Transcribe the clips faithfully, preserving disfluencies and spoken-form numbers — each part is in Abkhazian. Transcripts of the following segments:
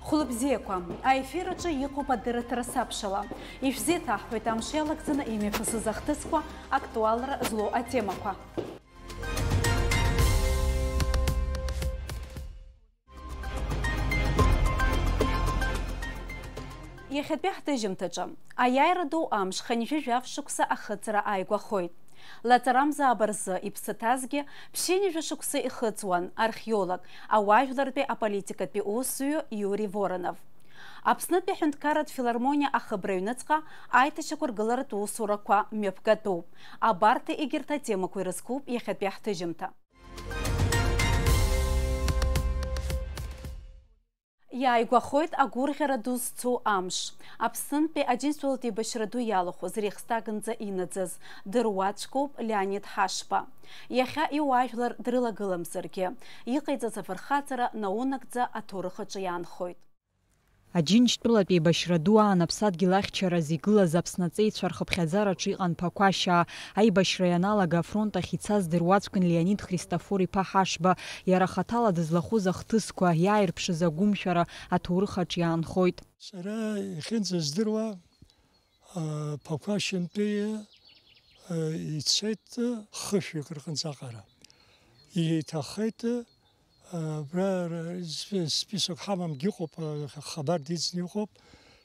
Хәылбзиақәа, аефир аҿы иҟоуп адырраҭара Сабшала. Ишәзеиҭаҳҳәоит амш иалагӡаны имҩаԥысыз ахҭысқәа, актуалра злоу атемақәа. Иахьатәи ҳҭыжьымҭаҿы, аиааира ду амш хынҩажәи жәаф шықәса ахыҵра ааигәахоит. Лаҵарамзааб рзы иԥсы ҭазгьы ԥшьынҩажәа шықәса ихыҵуан археолог, ауаажәлартәи аполитикатәи усзуҩы Иури Воронов. Аԥснытәи аҳәынҭқарратә филармониа ахыбра аҩныҵҟа аиҭашьақәыргыларатә усурақәа мҩаԥгатәуп. Абарҭ егьырҭ атемақәа ирызкуп иахьатәи ҳҭыжьымҭа. Иааигәахоит агәырӷьара ду зцу амш. Аԥснынтәи Аџьынџьтәылатә еибашьра ду иалахәыз Рейхстагынӡа инаӡаз дыруаӡәкуп Леонид Ҳашба. Иахьа иуаажәлар дрылагыламзаргьы, иҟаиҵаз афырхаҵара наунагӡа аҭоурых аҿы иаанхоит. Аџьынџьтәылатә еибашьра ду аан аԥсадгьыл ахьчаразы игылаз Аԥсны аҵеицәа рхыԥхьаӡараҿы иҟан Ԥақәашьаа. Аибашьра ианалага афронт ахь ицаз дыруаӡәкын Леонид Христофор-иԥа Ҳашба. Иара хаҭала дызлахәыз ахҭысқәа, иааирԥшыз агәымшәара аҭоурых аҿы иаанхоит. Сара иахьынӡаздыруа, а, Ԥақәашьынтәи, а, ицеит хышәҩык рҟынӡа аҟара. Иҭахеит, а, абра р-, сп-, список ҳамамгьы ыҟоуп, а, хабар диӡны иҟоуп,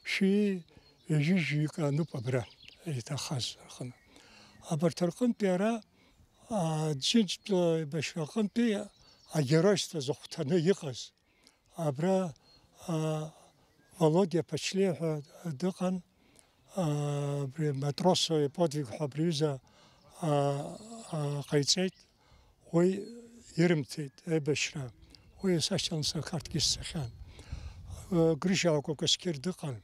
шәи ҩажәи жәаҩык ануп абра иҭахаз рҟны. Абарҭ рҟынтәи ара, а, Џьынџьтәыла еибашьра аҟынтәи агеройство зыхәҭаны иҟаз. Абра, а, Володиа Ԥачлиа ҳәа дыҟан, а, абри Матросоваи Подвиг ҳәа абри аҩыза, а, а, ҟаиҵеит, уи ирымҭеит аибашьра, уи сашьҭалан сара Қарҭгьы сцахьан. А, Грышьа Акәакәасқьыр дыҟан,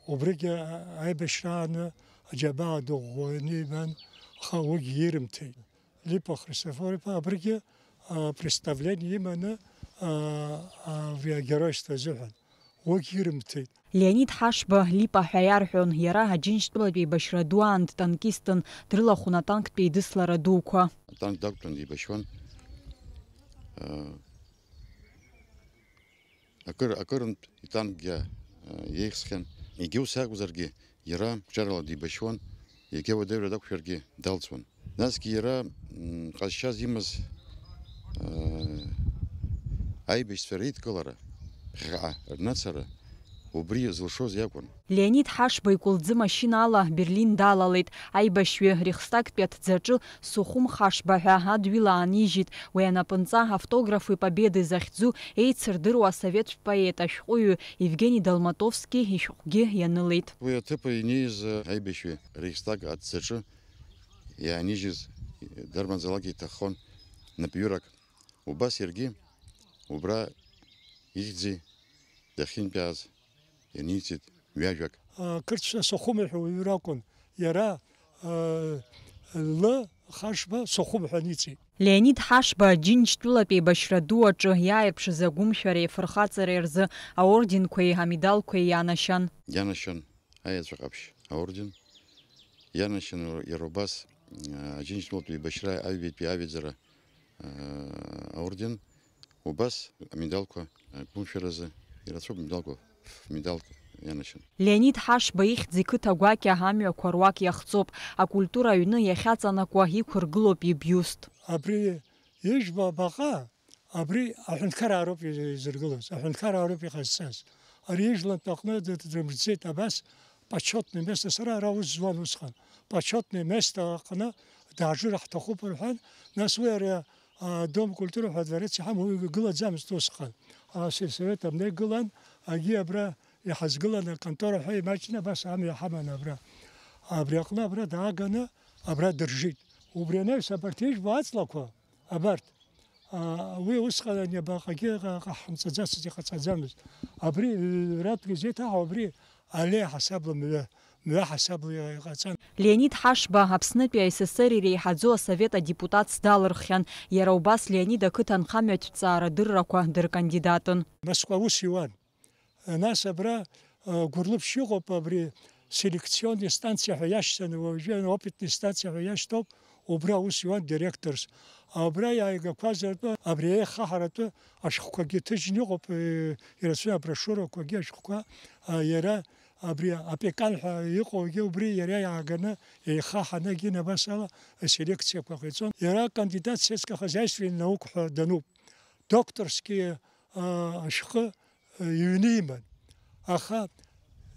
убригьы аибашьра ааны аџьабаа ду ӷәӷәаны ибан, аха уигьы ирымҭеит. Липа Христофор-иԥа абригьы, а, представление иманы, а, а, абри агеройство азыҳәан, уигьы ирымҭеит. Леонид Ҳашба Липа ҳәа иарҳәон, иара Аџьынџьтәылатә еибашьра ду аан дтанкистын, дрылахәын атанктә еидыслара дуқәа. Атанк дақәтәан деибашьуан. А, Акыр, акырынтә итанкгьы, а, иеихсхьан. Егьа ус акәзаргьы, иара қәҿиарала деибашьуан, егьа уадаҩра дақәшәаргьы далҵуан. Насгьы иара, м, ҟазшьас имаз, а, аибашьцәа реидкылара, ԥхьаҟа рнацара, убри зылшоз иакәын. Леонид Ҳашба икәылӡы машьынаала Берлин далалеит. Аибашьҩы Рейхстагтәи аҭӡаҿы Сухум Хашба ҳәа адҩыла аанижьит. Уи анапынҵа автографы Победы захьӡу еицырдыруа асоветтә поет ашәҟәыҩҩы Евгени Долматовски ишәҟәгьы ианылеит. Уи аҭыԥ инеиз аибашьҩы Рейхстаг аҭӡаҿы иаанижьыз дарбанзаалак иҭаххон напҩырак. Убас иаргьы убра ихьӡи дахьынтәааз ианиҵеит ҩажәак. Ақырҭцәа Сухуми ҳәа уаҩы ракәын. Иара, а, Л. Хашба Сухум ҳәа ниҵеит. Леонид Ҳашба Аџьынџьтәылатә еибашьра ду аҿы иааирԥшыз агәымшәареи афырхаҵареи рзы аорденқәеи амедалқәеи ианашьан. Ианашьан аеҵәа ҟаԥшь аорден, ианашьан иара убас, а, Аџьынџьтәылатә еибашьра аҩбатәи аҩаӡара, а, аорден, убас амедалқәа, а, гәымшәаразы ирацәоуп амедалқәа, ф-, медалк ианашьан. Леонид Ҳашба ихьӡ иқыҭа гәакьа амҩақәа руак иахҵоуп, акультура аҩны иахьаҵанакуа иқәыргылоуп ибиуст. Абри ижәбо абаҟа, абри аҳәынҭқараа роуп изыргылаз, аҳәынҭқараа роуп иҟазҵаз. Ари ижәлантә аҟны д-, дрымжӡеит, абас почётное место, сара ара аус зуан усҟан, почётное место аҟны дааџыр ҳҭахуп рҳәан, нас уи ари, а, Дом культуры ҳәа адворец иҳамоу уи гылаӡамызт усҟан. А, сельсовет абна игылан, агьи абра иҳазгылан аконтора ҳәа имаҷны абас амҩа ҳаман абра. Абри аҟны абра дааганы абра дыржит. Убри анаҩс абарҭ ижәбо аҵлақәа, абарҭ, а, уи усҟан ани абаҟагьы ҟа-, ҟаҳамҵаӡацызт, иҟаҵаӡамызт. Абри ҩратәгьы зеиҭаҳау абри аллеиа ҳасабла мҩа, мҩа ҳасабла иҟаҵан. Леонид Ҳашба Аԥснытәи А С С Р иреиҳаӡоу асовет адепутатс далырххьан. Иара убас Леонид ақыҭанхамҩатә ҭҵаарадыррақәа дыркандидатын. Москва аус иуан. Нас абра, а, Гәырлыԥшь иҟоуп, абри селекционный станциа ҳәа иашьҭан, уажәы опытный станциа ҳәа иашьҭоуп, Убра аус иуан директорс. Абра иааигақәаз ртәы, абри еихаҳаратәы ашәҟәқәагьы ҭыжьны иҟоуп, э, ирацәаны аброшиурақәагьы ашәҟәқәа, а, иара абри апекан ҳәа иҟоугьы убри иара иааганы еихаҳаны егьин абас ала аселекциақәа ҟаиҵон. Иара кандидат сеицкахаз аисрин наук ҳәа дануп. Докторски, а, ашәҟәы, а, иҩны иман. Аха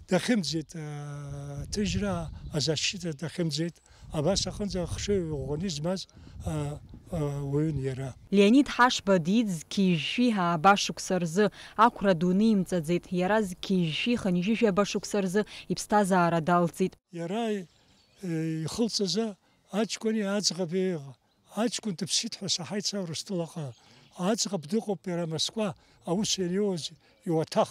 дахьымӡеит, а, аҭыжьра, азащита дахьымӡеит. Абас аҟынӡа ахшыҩ ӷәӷәаны измаз, а, а, уаҩын иара. Леонид Ҳашба диит зқьи жәшәи ааба шықәса рзы, ақәра ду нимҵаӡеит, иара зқьи жәшәи хынҩажәи жәаба шықәса рзы иԥсҭазаара далҵит. Иара, э, ихылҵазы аҷкәыни аӡӷаби еиӷ-, аҷкәын дыԥсит ҳәа саҳаит са Урыстәылаҟа. Аӡӷаб дыҟоуп иара Москва аус ианиуаз иуаҭах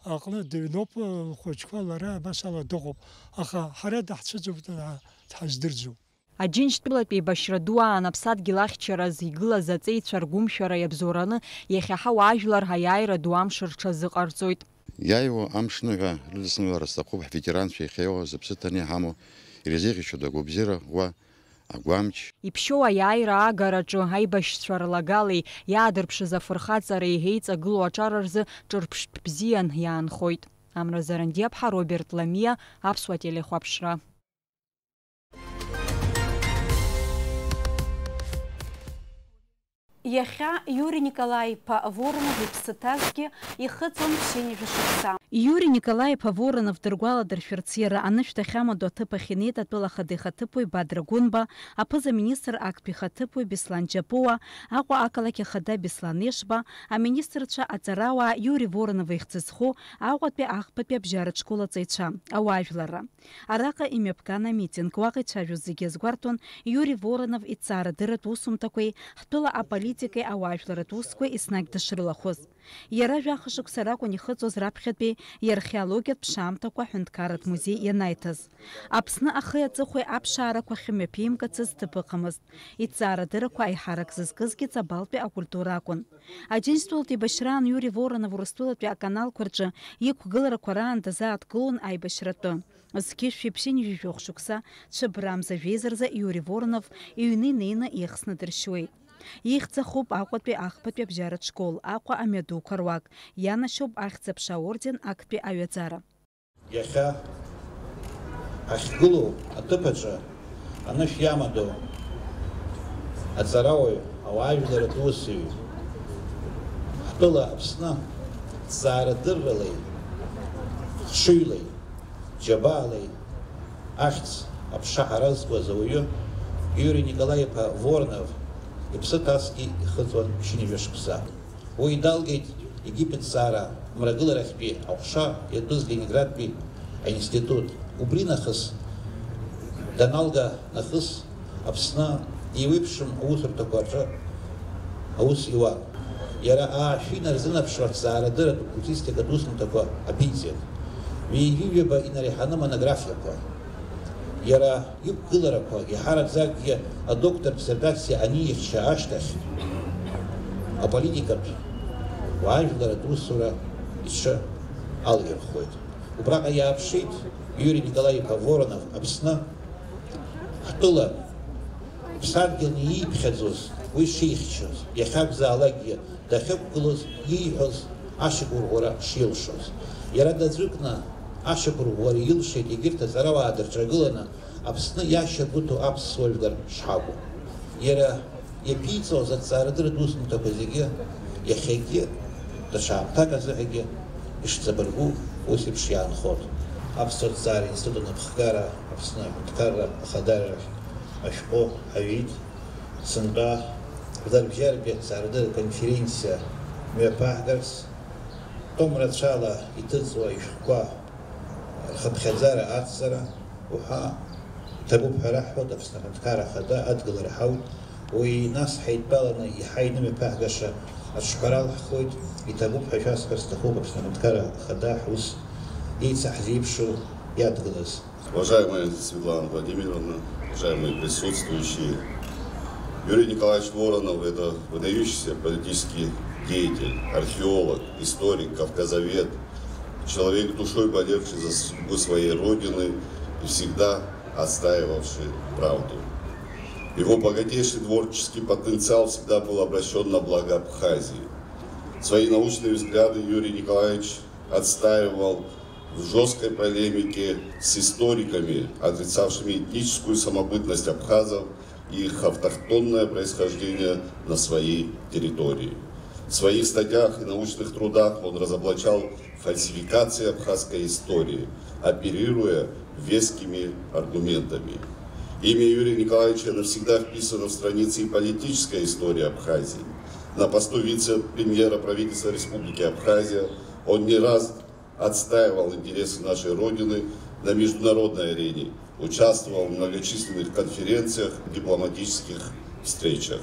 аҟны дыҩноуп, лхәыҷқәа лара абас ала дыҟоуп, аха ҳара даҳцәыӡуп, дҳа-, дҳаздырӡом. Аџьынџьтәылатә еибашьра ду аан аԥсадгьыл ахьчараз игылаз аҵеицәа ргәымшәара иабзоураны иахьа ҳауаажәлар аиааира ду амш рҽазыҟарҵоит. Иааиуа амшныҳәа рыдысныҳәара зҭахуп ҳветеранцәа иахьеиуа зыԥсы ҭаны иҳамоу, ирзеиӷьасшьоит агәабзиара ӷәӷәа, агәамч. Иԥшьоу аиааира аагараҿы аибашьцәа рлагалеи иаадырԥшыз афырхаҵареи еиҵагылоу аҿар рзы ҿырԥштә бзиан иаанхоит. Амра Зарандиаԥҳа, Роберт Ламиа, Аԥсуа телехәаԥшра. Иахьа Иури Николаи-иԥа Воронов иԥсы ҭазгьы ихыҵуан ԥшьынҩажәа шықәса. Иури Николаи-иԥа Воронов дыргәаладыршәарц, иара анышә дахьамадоу аҭыԥ ахь инеит атәыла ахада ихаҭыԥуаҩ Бадра Гәынба, аԥыза-министр актәи ихаҭыԥуаҩ Беслан Џьапуа, Аҟәа ақалақь ахада Беслан Ешба, аминистрцәа, аҵарауаа, Иури Воронов ихьӡ зху Аҟәатәи ахԥатәи абжьаратә школ аҵаҩцәа, ауаажәларра. Араҟа имҩаԥган амитинг, уаҟа ицәажәоз зегьы азгәарҭон Иури Воронов иҭҵаарадырратә усумҭақәеи ҳтәыла аполитикеи ауаажәларратә усқәеи еснагь дышрылахәыз. Иара жәаха шықәса ракәын ихыҵуаз раԥхьатәи иархеологиатә ԥшаамҭақәа аҳәынҭқарратә музеи ианаиҭаз. Аԥсны ахи аҵыхәеи аԥшаарақәа ахьымҩаԥимгацыз ҭыԥ ыҟамызт. Иҭҵаарадыррақәа аиҳарак зызкызгьы Ҵабалтәи акультура акәын. Аџьынџьтәылатә еибашьраан Иури Воронов Урыстәылатәи аканалқәа рҿы иқәгыларақәа раан дазааҭгылон аибашьратәы. Зқьышәи ԥшьынҩажәи жәохә шықәса цәыббра амза жәеиза рзы Иури Воронов иҩны инеины ихсны дыршьуеит. Ихьӡ ахуп Аҟәатәи ахԥатәи абжьаратә школ, Аҟәа амҩадуқәа руак, ианашьоуп Ахьӡ-аԥша аорден актәи аҩаӡара. Иахьа ҳахьгылоу аҭыԥ аҿы анышә иамадоу аҵарауаҩ, ауаажәларратә усзуҩ, ҳтәыла Аԥсны ҭҵаарадырралеи, хшыҩлеи, џьабаалеи ахьӡ аԥша ҳаразкуаз ауаҩы Иури Николаи-иԥа Воронов иԥсы ҭазгьы ихыҵуан ԥшьынҩажәа шықәса. Уи далгеит Египет ҭҵаара мрагыларахьтәи аҟәша иатәыз Ленинградтәи аинститут. Убри нахыс даналга нахыс Аԥсны еиуеиԥшым аусурҭақәа рҿы аус иуан. Иара аашәи нарзынаԥшуа аҭҵаарадырратә публицистикатә усумҭақәа аԥиҵеит. Ҩажәи ҩаба инареиҳаны монографиақәа. Иара иқәгыларақәа, иаҳараӡакгьы адоктор диссертациа анихьча ашьҭахь, аполитикатә, уаажәларратә усура иҽы алирхуеит. Убраҟа иааԥшит Иури Николаи-иԥа Воронов Аԥсны ҳтәыла ԥсадгьылны ииԥхьаӡоз, уи шихьчоз, иахьакәзаалакгьы дахьықәгылоз, ииҳәоз ашьақәырӷәӷәара шилшоз. Иара даӡәыкны ашьақәырӷәӷәара илшеит егьырҭ аҵарауаа дырҿагыланы Аԥсны иашьагәыҭу аԥсуа жәлар шҳакәу. Иара иаԥиҵоз аҭҵаарадырратә усумҭақәа зегьы иахьагьы, даҽа аамҭак азыҳәагьы ишҵабыргу, ус еиԥш иаанхоит. Аԥсуа ҭҵаара институт анапхгара Аԥсны аҳәынҭқарра ахадара ашәҟәы аҩит. Сынтәа жәларбжьаратәи аҭҵаарадырратә конференциа мҩаԥаҳгарц, том рацәала иҭыҵуа ишәҟәқәа рхыԥхьаӡара, ацҵара уҳәа иҭабуп ҳәа раҳҳәоит Аԥсны Аҳәынҭқарра Ахада, адгылара ҳауит. Уи нас ҳаидтәаланы иаҳа инымҩаԥаҳгаша аҿҳәара алҳхуеит, иҭабуп ҳәа шәасҳәар сҭахуп Аԥсны Аҳәынҭқарра Ахада ҳус еицаҳзеиԥшу иадгылаз. Уважаемая Светлана Владимировна, уважаемые присутствующие, Юрий Николаевич Воронов — это выдающийся политический деятель, археолог, историк, кавказовед, человек, душой болевший за судьбу своей Родины и всегда отстаивавший правду. Его богатейший творческий потенциал всегда был обращен на благо Абхазии. Свои научные взгляды Юрий Николаевич отстаивал в жесткой полемике с историками, отрицавшими этническую самобытность абхазов и их автохтонное происхождение на своей территории. В своих статьях и научных трудах он разоблачал фальсификации абхазской истории, оперируя вескими аргументами. Имя Юрия Николаевича навсегда вписано в страницы и политической истории Абхазии. На посту вице-премьера правительства Республики Абхазия он не раз отстаивал интересы нашей Родины на международной арене, участвовал в многочисленных конференциях, дипломатических встречах.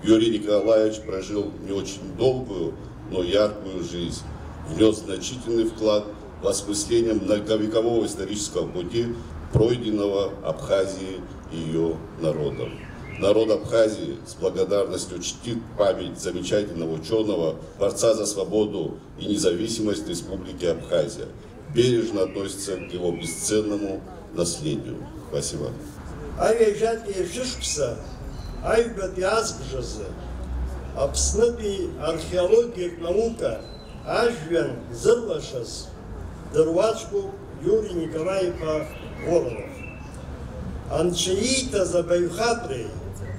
Юрий Николаевич прожил не очень долгую, но яркую жизнь, внес значительный вклад в осмысление многовекового исторического пути, пройденного Абхазией и её народом. Народ Абхазии с благодарностью чтит память замечательного учёного, борца за свободу и независимость Республики Абхазия, бережно относится к его бесценному наследию. Спасибо. Аҩажәатәи ашәышықәса аҩбатәи азбжазы Аԥснытәи археологиатә наука ажәҩан зырлашаз дыруаӡәкуп Иури Николаи-иԥа Воронов. Анцәа ииҭаз абаҩхатәреи,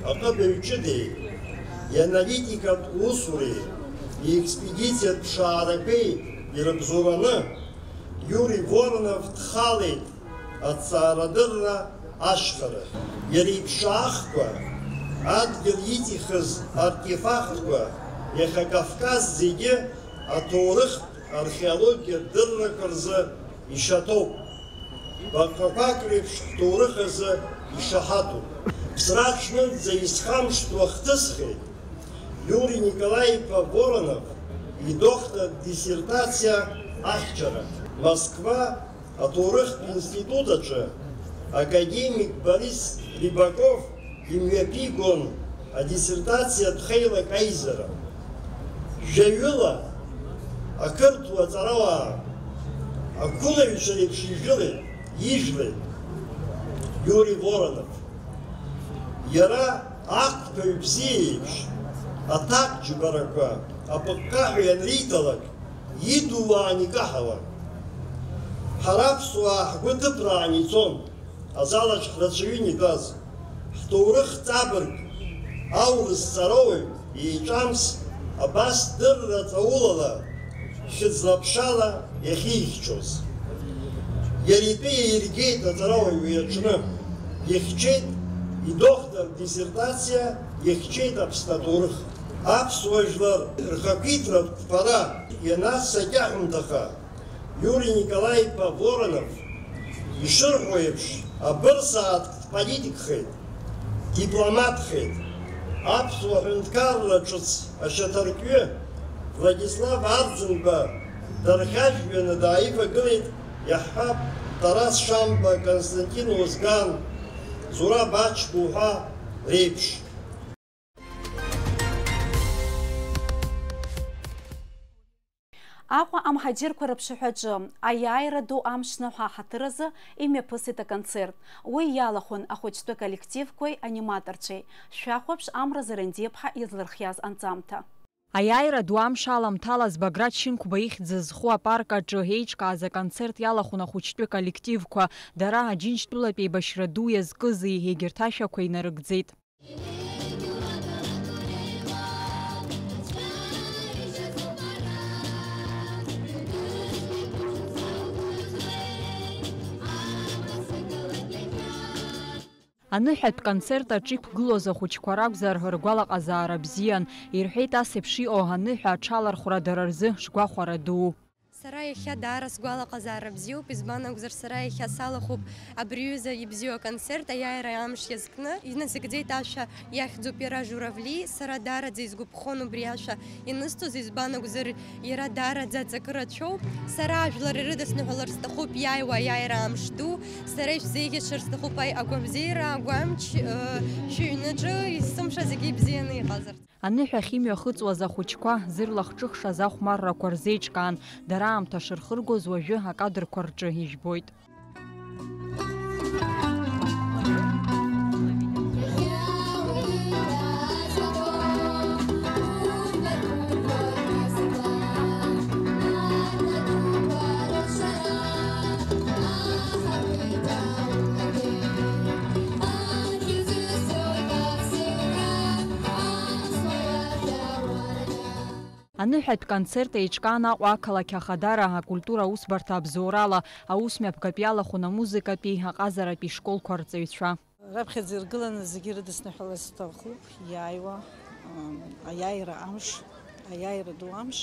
аҟыбаҩ ҷыдеи, ианалитикатә усуреи, иекспедициатә ԥшаарақәеи ирыбзоураны, Иури Воронов дхалеит аҭҵаарадырра ашьхарахь. Иара иԥшаахқәа, адгьыл иҵихыз артефактқәа, иахьа Кавказ зегьы аҭоурыхтә археологиатә дыррақәа рзы ишьаҭоуп. Баҟақәак реиԥш ҳҭоурых азы ишаҳаҭуп. Ԥсра аҽнынӡа исхамышҭуа хҭысхеит Иури Николаи-иԥа Воронов идоктор диссертациа ахьчара. Москва аҭоурыхтә институт аҿы академик Борис Рыбаков имҩаԥигон адиссертациатә хеилак аизара. Жәаҩыла ақырҭуа аҵарауаа ақәылаҩцәа реиԥш ижәылеит, ижәлеит Иури Воронов. Иара ақәԥаҩ бзиа еиԥш, аҭак џьбарақәа апыҟҟаҳәа ианриҭалак, идууаан икаҳауан. Ҳара аԥсуаа ҳгәы ҭыԥраан ицон, азалаҿ ҳрацәаҩын итәаз. Ҳҭоурых ҵабырг, аурыс ҵарауаҩ, еиҿамс, абас дырра ҵаулала, хьыӡла-ԥшала иахьихьчоз. Иара итәы иаиргеит аҵарауаҩ уи аҽны. Ихьчеит идоктор диссертациа, ихьчеит Аԥсны аҭоурых. Аԥсуа жәлар рхақәиҭратә қәԥара ианаццакьаҳәымҭаха, Иури Николаи-иԥа Воронов ишырҳәо еиԥш, абырсааҭк дполитикхеит, дипломатхеит. Аԥсуа ҳәынҭқарра ҿыц ашьаҭаркҩы Владислав Арӡынба дархьажәҩаны дааивагылеит, иаҳҳәап, Тарас Шамба, Константин Озган, Зураб Ачба уҳәа реиԥш. Аҟәа амҳаџьырқәа рыԥшаҳәаҿы аиааира ду амш ныҳәа ҳаҭыр азы имҩаԥысит аконцерт. Уи иалахәын ахәыҷтәы коллективқәеи аниматорцәеи. Шәахәаԥш Амра Зарандиаԥҳа излырхиаз анҵамҭа. Аиааира ду амш аламҭалаз Баграт Шьынқәба ихьӡ зху апарк аҿы еиҿкааз аконцерт иалахәын ахәыҷтәы коллективқәа. Дара Аџьынџьтәылатә еибашьра ду иазкызи, егьырҭ ашәақәа инарыгӡеит. Аныҳәатә концерт аҿы иқәгылоз ахәыҷқәа ракәзар, ргәалаҟазаара бзиан, ирҳәеит, ас еиԥш иҟоу аныҳәа аҽалархәра дара рзы шгәахәара дуу. Сара иахьа даара сгәалаҟазаара бзиоуп, избан акәзар, сара иахьа салахәуп абри аҩыза ибзиоу аконцерт, аиааира амш иазкны. Иназыгӡеит ашәа иахьӡуп иара Журавли, сара даараӡа исгәаԥхон убри ашәа ианысҵоз, избан акәзар, иара даараӡа аҵакы рацәоуп. Сара ажәлар ирыдысныҳәалар сҭахуп иааиуа аиааира амш ду, сара ишәзеиӷьасшьар сҭахуп аи-, агәабзиара, агәамч, ыы, шәыҩнаҿы есымша зегьы ибзианы иҟазарц. Аныҳәа ахьымҩахыҵуаз ахәыҷқәа зырлахҿыхшаз ахәмаррақәа рзеиҿкаан, дара аамҭа шырхыргоз уажәы акадрқәа рҿы ижәбоит. Аныҳәатә концерт еиҿкаан Аҟәа ақалақь Ахадара акультура аусбарҭа абзоурала аусмҩаԥгатә иалахәын амузыкатәи, аҟазаратәи школқәа рҵаҩцәа. Раԥхьаӡа иргыланы зегьы ирыдысныҳәаларц сҭахуп, иааиуа, ам, аиааира амш, аиааира ду амш.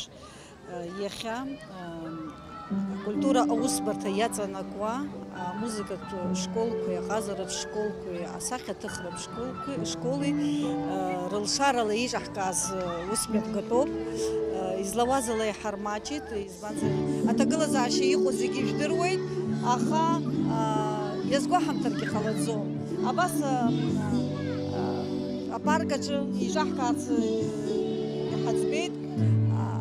Иахьа, ам, акультура аусбарҭа иаҵанакуа амузыкатә школқәеи, аҟазаратә школқәеи, асахьаҭыхратә школқәеи, школи, а, рылшарала еиҿаҳкааз, а, ус мҩаԥгатәоуп. А, излауаз ала иҳармаҷит, избанзар, аҭагылазаашьа иҟоу зегьы ижәдыруеит, аха, а, иазгәаҳамҭаргьы ҟалаӡом. Абас, а, а, апарк аҿы еиҿаҳкаарц, а, иҳаӡбеит.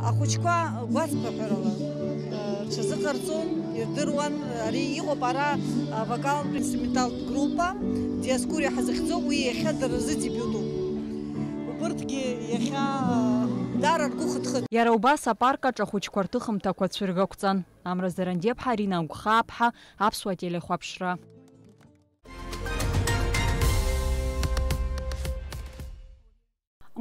Ахәыҷқәа гәацԥыҳәарала, э, рҽазыҟарҵон, ирдыруан, ари иҟоуп ара, а, вокалтә инструменталтә группа, Диоскуриа ҳазыхьӡо, уи иахьа дара рзы дебиутуп. Убырҭгьы иахьа, а, даара ргәы хыҭхыҭ. Иара убас апарк аҿы ахәыҷқәа рҭыхымҭақәа цәыргақәҵан. Амра Зарандиаԥҳа, Арина Агәхааԥҳа, Аԥсуа телехәаԥшра.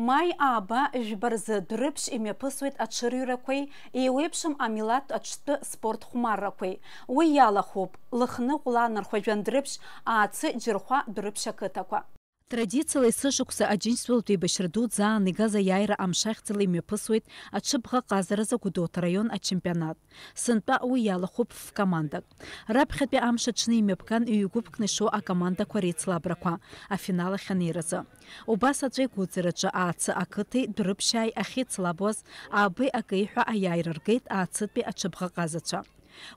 Маи ааба жәба рзы Дәрыԥшь имҩаԥысуеит аҽырҩрақәеи еиуеиԥшым амилаҭтә аҽтәы спорт хәмаррақәеи. Уи иалахәуп Лыхны, Ҟәланырхәа, Жәандәрыԥшь, Аацы, Џьырхәа, Дәрыԥшь ақыҭақәа. Традициала есышықәса Аџьынџьтәылатә еибашьра дуӡӡа аан игаз аиааира амш ахьӡала имҩаԥысуеит аҽыбӷаҟазаразы Гәдоуҭа араион ачемпионат. Сынтәа уи иалахәуп ф-командак. Раԥхьатәи амш аҽны имҩаԥган ҩ-гәыԥкны ишоу акомандақәа реицлабрақәа, афинал ахь анеиразы. Убас аҵәеигәыӡараҿы Аацы ақыҭеи Дәрыԥшьааи ахьеицлабуаз, ааби аки ҳәа аиааира ргеит Аацытәи аҽыбӷаҟазацәа.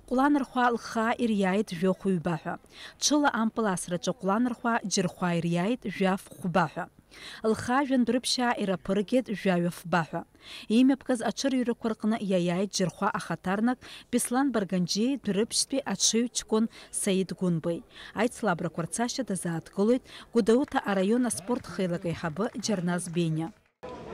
Ҟәланырхәа Лхаа ириааит жәохә ҩба ҳәа. Ҽыла ампыл асраҿы Ҟәланырхәа Џьырхәа ириааит жәаф хәба ҳәа. Лхаа Жәандәрыԥшьаа ираԥыргеит жәаҩа фба ҳәа. Имҩаԥгаз аҽырҩрақәа рҟны иаиааит Џьырхәа ахаҭарнак Беслан Барганџьиеи Дәрыԥшьтәи аҽыҩ ҷкәын Саид Гәынбеи. Аицлабрақәа рцашьа дазааҭгылоит Гәдоуҭа араион аспорт хеилак аиҳабы Џьарназ Бениа.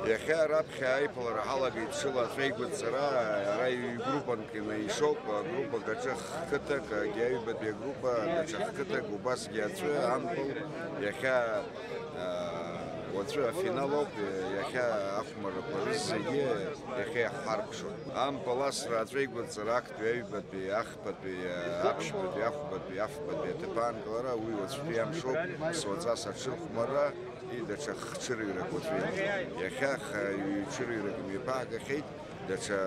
Иахьа раԥхьа аиԥылара ҳалагеит ҽыла аҵәеигәыдҵара, ара ҩ-группанк инаишоуп, группак аҿы х-қыҭак, егьи аҩбатәи агруппа, даҽа х-қыҭак, убасгьы аҵәы, ампыл, иахьа, аа, уаҵәы афинал ауп, иахьа ахәмаррақәа рызегьы иахьа иаҳхаркәшоит. Ампыл асра аҵәеигәыдҵара актәи аҩбатәи, ахԥатәи, аԥшьбатәи, ахәбатәи, афбатәи аҭыԥ аанкылара, уи уаҵәтәи амшоуп, суаҵас аҽырхәмарра. И даҽа хҽырыҩрак уаҵәы иаҿуп. Иахьа х-, ҩ-ҽырыҩрак имҩаԥаагахьеит, даҽа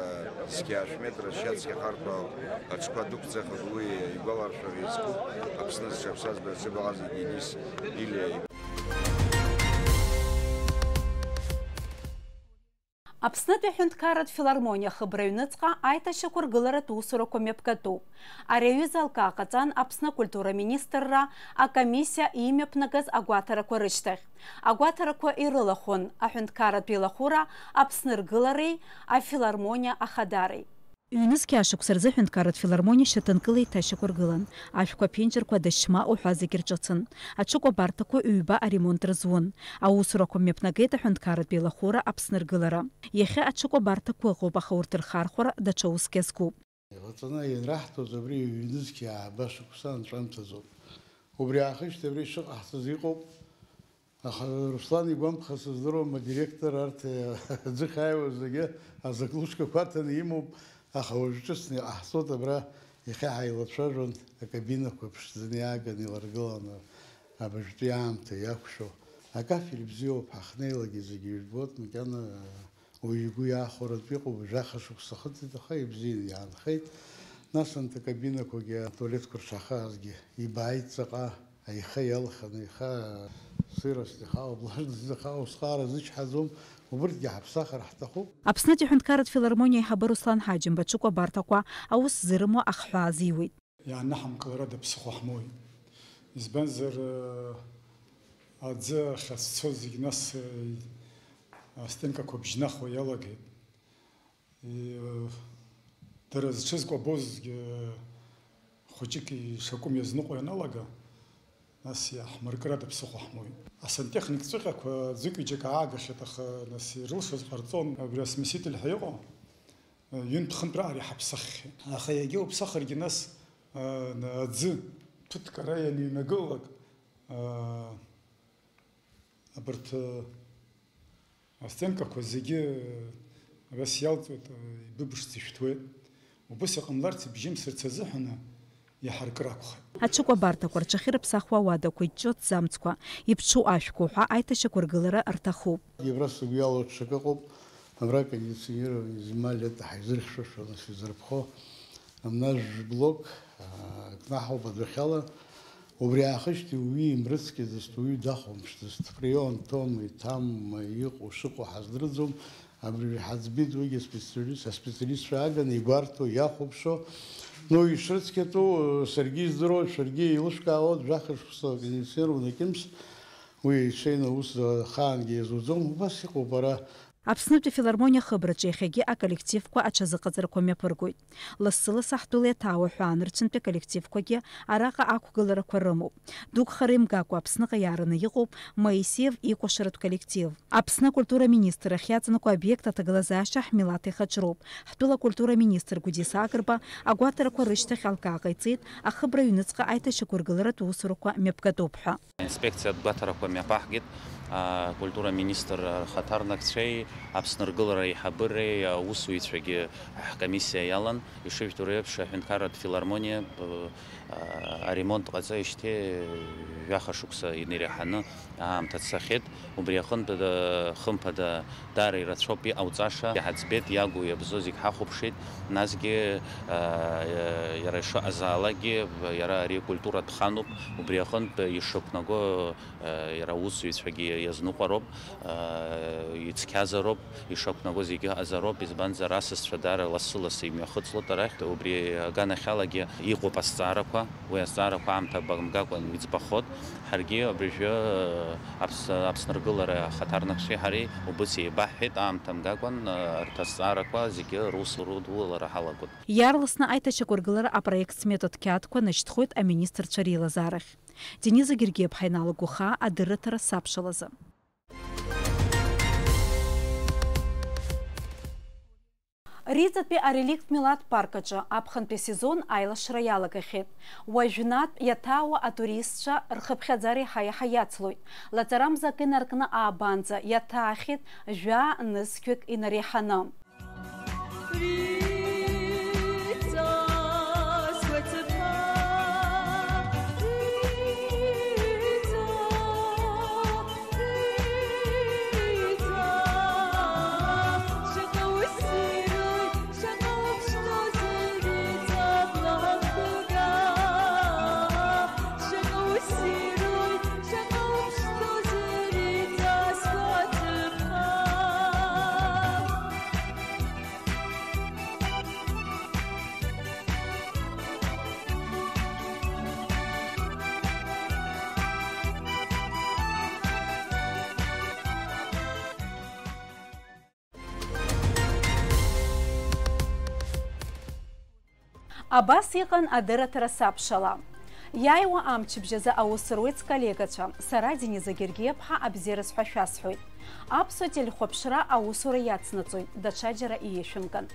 зқьи ашә метра шьацқьа ахарҭәаау аҽқәа дықәӡахып, уи игәаларшәара иазкуп, Аԥсны зҽаԥсаз баҩ-ҽыбаҟа зегьы Денис Илиа. Аԥснытәи аҳәынҭқарратә филармониа ахыбра аҩныҵҟа аиҭашьақәыргыларатә усурақәа мҩаԥгатәуп. Ари аҩыза алкаа ҟаҵан Аԥсны акультура министрра акомиссиа имҩаԥнагаз агәаҭарақәа рышьҭахь. Агәаҭарақәа ирылахәын аҳәынҭқарратә еилахәыра Аԥсны ргылареи афилармониа ахадареи. Ҩнызқьи ашықәса рзы аҳәынҭқарратә филармониа шьаҭанкыла еиҭашьақәыргылан. Ашәқәа аԥенџьырқәа, адашьма уҳәа зегьы рҿыцын. Аҽыкәабарҭақәа ҩба аремонт рызун. Аусурақәа мҩаԥнагеит аҳәынҭқарратә еилахәыра Аԥсны ргылара. Иахьа аҽыкәабарҭақәа ыҟоуп, аха урҭ рхархәара даҽа уск иазкуп. Иҟаҵаны ианраҳҭоз абри ҩнызқьи ааба шықәса анҵәамҭазоуп. Убри аахижьҭеи абри ишыҟаҳҵаз иҟоуп. Аха Руслан игәамԥха сыздыруам, адиректор арҭ аӡыхь ааиуаз зегьы азаклушкақәа аҭаны имоуп, аха уажә ҿыцны иҟаҳҵоит абра, иахьа ҳаилацәажәон, акабинақәа ԥшӡаны иааганы иларгыланы абыжәтәи аамҭа иақәшәо. Акафель бзиоуп, ҳахьнеилакгьы зегьы ижәбоит, макьана уаҩ игәы иаахәаратәы иҟоуп, жәаха шықәса хыҵит, аха ибзианы иаанхеит. Нас анҭ акабинақәагьы, atuалетқәа рҽахаазгьы ибааит, ҵаҟа аиха иалхын, аиха сыра сзахаау, влажность сзахаау, схаара зычҳаӡом, убырҭгьы ҳаԥсахыр ҳҭахуп. Аԥснытәи аҳәынҭқарратә филармониа аиҳабы Руслан Ҳаџьымба аҽыкәабарҭақәа аус ззырымоу ахҳәаа азиуеит. Иаанаҳамкыларада ԥсыхәа ҳмоуит. Избанзар, аӡы ахьацәцо зегь нас, астенкақәа бжьнахуа иалагеит. И, дара зҽызкәабозгьы хәыҷык ишакәым иазныҟәо ианалага, нас иаҳмыркрада ԥсыхәа ҳмоуит. Асантехник ҵәҟьақәа ӡык-ҩыџьак аагахьеит, аха нас ирылшаз ҟарҵон, абри асмеситель ҳәа иҟоу, ҩынтә-хынтә раара иҳаԥсаххьеит. Аха иагьа уԥсахыргьы нас, аӡы ԥыҭк ара ианыҩнагылалак, Абарҭ, ы, астенкақәа зегьы, ы, Абас иалҵуеит, ибыбышӡа ишәҭуеит. Убыс иҟамларц ибжьымсырц азыҳәан иҳаркыр акәхап. Аҽыкәабарҭақәа рҿахьы рыԥсахуа ауадақәа иҷҷо аҭӡамцқәа, иԥҽу ашәқәа уҳәа аиҭашьақәыргылара рҭахуп. Абра сыгәы иалоу ҽак ыҟоуп, абра кондиционирование зималиата ҳаизырхьшәашәа нас изырԥхо, амнажә блок, аа, кнаҳауп адәахьала. Убри аахижьҭеи уаҩы имрыцқьаӡацт, уаҩы дахәамԥшӡацт, фреон, томеи, таммеи иҟоу шыҟоу ҳаздырӡом, абыржәы ҳаӡбеит уигьы аспециалист, аспециалистцәа ааганы игәарҭо, иахәаԥшуа. Ну, ишрыцқьатәу, саргьы издыруан, шәаргьы еилышәкаауан, жәаха шықәса акондиционер унакьымс, уи иҽеины аус ахаангьы иазуӡом, убас иҟоуп ара. Аԥснытәи афилармониа ахыбраҿы иахьагьы аколлективқәа аҽазыҟаҵарақәа мҩаԥыргоит. Лассы-лассы ҳтәыла иаҭаауа ҳәа анырцәынтәи аколлективқәагьы араҟа ақәгыларақәа рымоуп. Дук хара имгакәа Аԥсныҟа иаараны иҟоуп Моисеев икәашаратә коллектив. Аԥсны акультура аминистрра ахь иаҵанакуа аобиект аҭагылазаашьа ҳмилаҭ ихаҿроуп. Ҳтәыла акультура аминистр Гәдиса Агрба агәаҭарақәа рышьҭахь алкаа ҟаиҵеит, ахыбра аҩныҵҟа аиҭашьақәыргыларатә усурақәа мҩаԥгатәуп ҳәа. Аинспекциатә гәаҭарақәа мҩаԥаҳгеит, акультура аминистр рхаҭарнакцәеи Аԥсны ргылара аиҳабыреи аусзуҩцәагьы ҳкомиссиа иалан. Ишыжәдыруа еиԥш, аҳәынҭқарратә филармониа, а, аремонт ҟаҵеижьҭеи жәаха шықәса инареиҳаны аамҭа цахьеит. Убри аҟынтә, а, хымԥада, даара ирацәоуп иҟауҵаша. Иҳаӡбеит, иагу иабзоу зегь ҳахәаԥшит. Насгьы, а, иара ишыҟазаалакгьы, иара ари акультуратә хануп. Убри аҟынтә ишықәнаго, а, иара аусзуҩцәагьы иазныҟәароуп, а, ицқьазароуп, ишақәнаго зегьы ыҟазароуп, избанзар, асасцәа даара лассы-лассы имҩахыҵлоит арахь. Убри аганахьалагьы иҟоуп азҵаарақәа, уи азҵаарақәа аамҭа бамгакәан иӡбахоит. Ҳаргьы абыржәы, а, Аԥс-, Аԥсны ргылара ахаҭарнакцәеи ҳареи убыс еибаҳҳәеит, аамҭа мгакәан, а, арҭ азҵаарақәа зегьы рус рыдулалара ҳалагоит. Иаарласны аиҭашьақәыргылара апроект сметатә қьаадқәа нашьҭхоит аминистрцәа реилазаарахь. Дениза Гергиаԥҳа иналыгу хаа адырраҭара сабшалазы. Риҵатәи ареликт милаҭ парк аҿы аԥхынтәи асезон аилашра иалагахьеит. Уажәнатә иаҭаауа атуристцәа рхыԥхьаӡара еиҳа-еиҳа иацлоит. Лаҵарамза акы инаркны аабанӡа иаҭаахьеит жәа нызқьҩык инареиҳаны. Абас иҟан адырраҭара сабшала. Иааиуа амчыбжь азы аус руеит сколлегацәа, сара Дениза Гергиаԥҳа абзиараз ҳәа шәасҳәоит. Аԥсуа телехәаԥшра аусура иацнаҵоит, даҽаџьара иеишәымкын.